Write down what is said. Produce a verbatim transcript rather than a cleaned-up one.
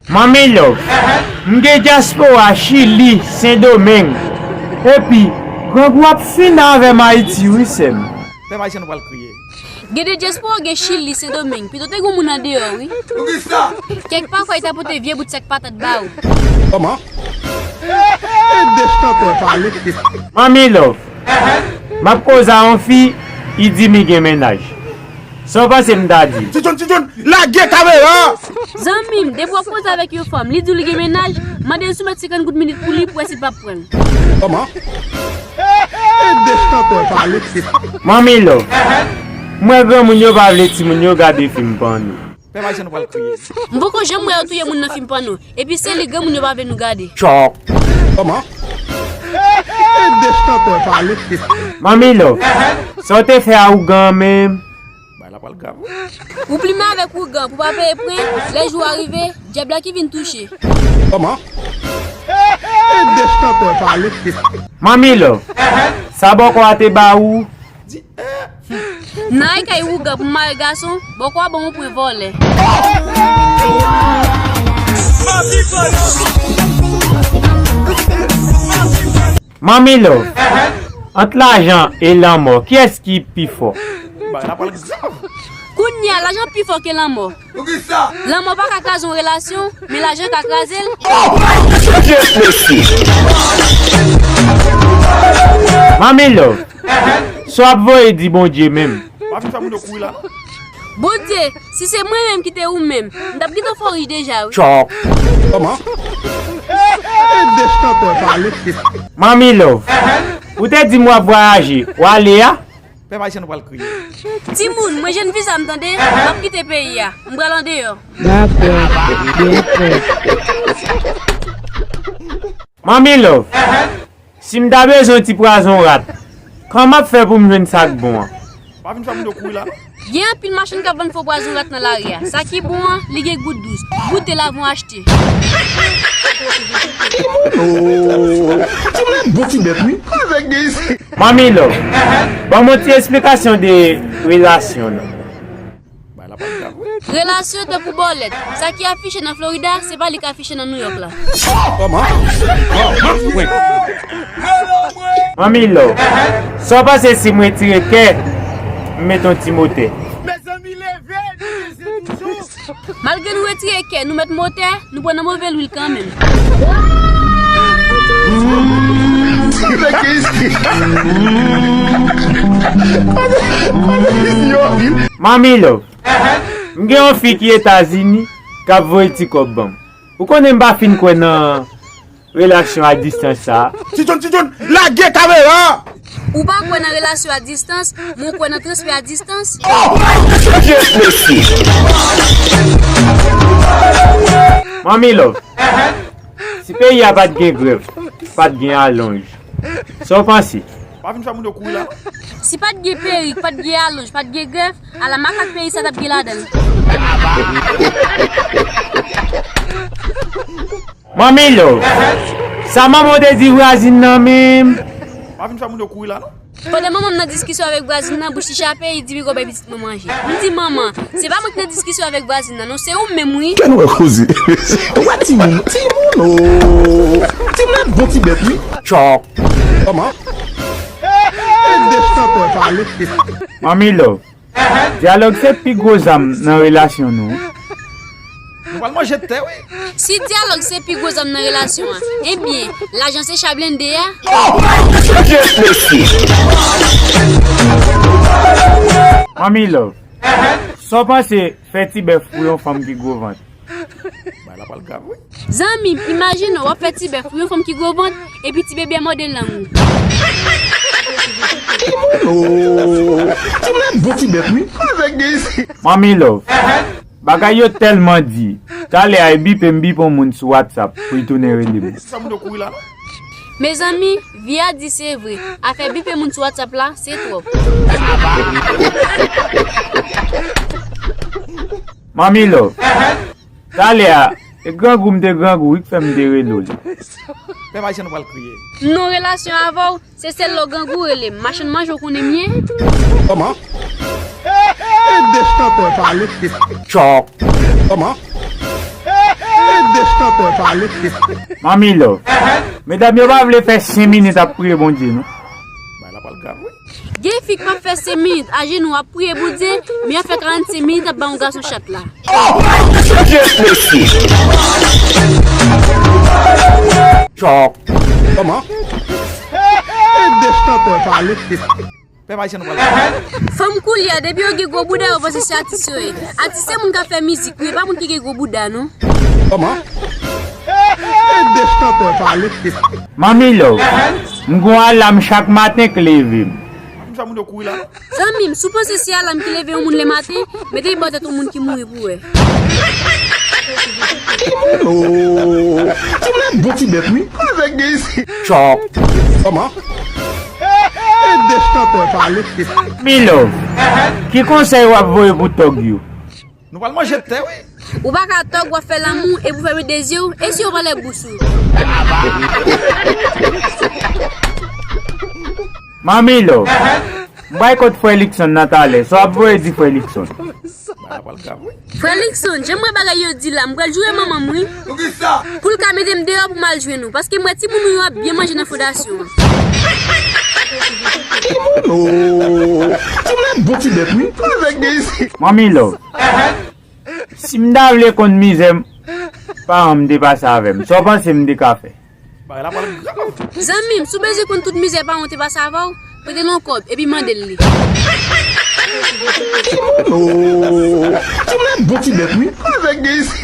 Manmi Love, m gen dyaspora Chili, Sendomeng. Epi, grangou ap fin avè m Ayiti wi sè m. Pèp ayisyen nou pral kriye. Gen de dyaspora gen Chili, Sendomeng, pito te gen moun andeyò wi. Poukisa? Kèk pafwa li ta pote vye bout sèk patat ba ou. Kòman? E de chantè pale. Manmi Love, m ap koze a yon fi, li di m li gen mennaj. Sa w panse m ta di l? Ti John, Ti John, lage kamera! Zanmi m, depi w ap koze avèk yon fanm, li di w li gen mennaj, mande l si w mèt senkant goud minit pou li pou wè si l p ap pran l. Kòman? E de chantè pale. Manmi Love, m wè granmoun yo pa vle timoun yo gade fim pòno. Pèp ayisyen nou pral kriye. M poko janm wè yo touye moun nan fim pòno. Epi se li granmoun yo pa vle nou gade. Chòk. Kòman? E de chantè pale. Manmi Love, sa w te fè a ougan an menm? Bagay la pral grav wi. Ou plimen avèk ougan pou pa peye pwen, lè jou a rive, dyab la ki vin touche. Kòman? E de chantè pale. Manmi Love, sa bòkò a te ba ou? Di, eh. Nan ay kay ougan pou mare gason, bòkò a ban m yon pwen vòlè. Manmi Love, ant lajan e lanmò, kiyès ki pi fò? Bagay la pral grav. Kounye a, lajan pi fò ke lanmò. Poukisa? Lanmò pa ka kraze yon relasyon, men lajan ka kraze l. Manmi Love, sa w ap voye di Bondye menm? Pa vin fè moun yo kouri la non. Bondye, si se mwen menm ki te ou menm, m t ap gentan fò rich deja wi. Chòk. Kòman? E de chantè pale. Manmi Love, ou te di m w ap vwayaje, w ale a? Pèp ayisyen nou pral kriye. Timoun, mwen jwenn viza m tande, m ap kite peyi a. M pral andeyò. Dakò, byen fèt. Manmi Love, si m ta bezwen yon ti pwazon rat, kòman m ap fè pou m jwenn sa k bon an? Pa vin fè moun yo kouri la non. Gen anpil machann k ap vann fo pwazon rat nan lari a. Sa ki bon an, li gen gout dous. Goute l avan w achte. Oh, timoun bon ti bèt wi. Manmi Love, ban m yon ti esplikasyon de relasyon nan. Bay la pa grav wi. Relasyon tankou bòlèt. Sa ki afiche nan Florida, se pa li k afiche nan Nouyòk la. Kòman? Manmi Love, sa w panse si m retire kè, m met yon ti motè? Mezanmi, leve, nou bezwen toujou. Malgre nou retire kè, nou met motè, nou pran nan move lwil kanmenm. Manmi Love, m gen yon fi ki Etazini k ap voye ti kòb ban m. Ou konnen m pa fin kwè nan relasyon a distans sa a. Ti John, Ti John, lage kamera! Ou pa kwè nan relasyon a distans, men w kwè nan transfè a distans? Manmi Love, si peyi a pa t gen grèv, pa t gen alonj, sa w panse? Pa vin fè moun yo kouri la non. Si pa t gen perik, pa t gen alonj, pa t gen grèv, ala makak peyi sa t ap gen ladan l. Manmi Love, sa manman w te di vwazin nan menm? Pa vin fè moun yo kouri la non. Pandan manman m nan diskisyon avèk vwazin nan, bouch li chape, li di pi gwo bay pitit mwen manje. M di, manman, se pa mwen ki nan diskisyon avèk vwazin nan non, se ou menm wi. Kè nou wè koze. Ou wè timoun, timoun o. Timoun bon ti bèt wi. Chòk. Kòman? E de chantè pale. Manmi Love, dyalòg se pi gwo zam nan relasyon nou. Nou pral manje tè wi. Si dyalòg se pi gwo zam nan relasyon an, ebyen, lajan se cha blende a. Manmi Love, sa w panse fè ti bèf pou yon fanm ki gwo vant? Bagay la pral grav wi. Zanmi m, imajine w ap fè ti bèf pou yon fanm ki gwo vant, epi ti bebe a mòde lang ou. Oh, timoun bon ti bèt wi. Manmi Love, bagay yo tèlman di, talè a e bipe m bipe yon moun sou WhatsApp pou l tounen rele m. Sa moun yo kouri la non. Mezanmi, vi a di se vre. Afè bipe moun sou WhatsApp la, se twòp. Manmi Love, talè a, e grangou m te grangou wi k fè m te rele w li. Pèp ayisyen nou pral kriye. M nan relasyon avè w, se sèl lè w grangou w rele m. Machann manje w konnen m ye. Kòman? E de chantè pale. Chòk. Kòman? E de Chantè pale. Manmi Love. Medam yo pa vle fè senk minit ap priye Bondye, non. Bay la pral grav, wi. Gen fi k p ap fè senk minit ajenou ap priye Bondye, men y ap fè karannsenk minit ap ba yon gason chat la. Yes, mesye. Chòk. Kòman? Ede chantè pale. Pèp ayisyen nou pral. Fanm koulye a, depi yo gen gwo bouda, yo panse se atis yo ye. Atis se moun k ap fè mizik, wi, e pa moun ki gen gwo bouda, non. Kòman? Ede chantè pale. Manmi Love, m gon alam chak maten k leve m. M fè moun yo kouri la, non. Zanmi m, si w panse se alam ki leve yon moun lematen, mete l bò tèt yon moun ki mouri pou w wè. Oh, ti moun bon ti bèt, wi. Avèk gen isi. Chòk. Kòman? Ede chantè pale. Manmi Love, ki konsèy w ap voye pou tòg yo? Nou pral manje tè, wi. Ou pa ka tòg, w ap fè lanmou, epi w fèmen de zye w, e si yo pale bous ou? Manmi Love, m pral kot frè Likson nan talè, sa w ap voye di frè Likson? Bagay la pral grav, wi. Frè Likson, jan m wè bagay yo di la, m pral joure manman m, wi. Pou ki sa? Pou l ka mete m deyò pou m al jwenn ou, paske m wè timoun ou yo ap byen manje nan fondasyon an. Timoun, oh, timoun bon ti bèt, wi. Avèk gen isi. Manmi Love, si m ta vle konn mizè m, paran m te pase avè m, sa w panse m te ka fè? Bagay la pral grav. Zanmi m, si w bezwen konn tout mizè paran w te pase avè w, prete l yon kòb, epi mande l li. Oh, timoun bon ti bèt, wi. Avèk gen isi.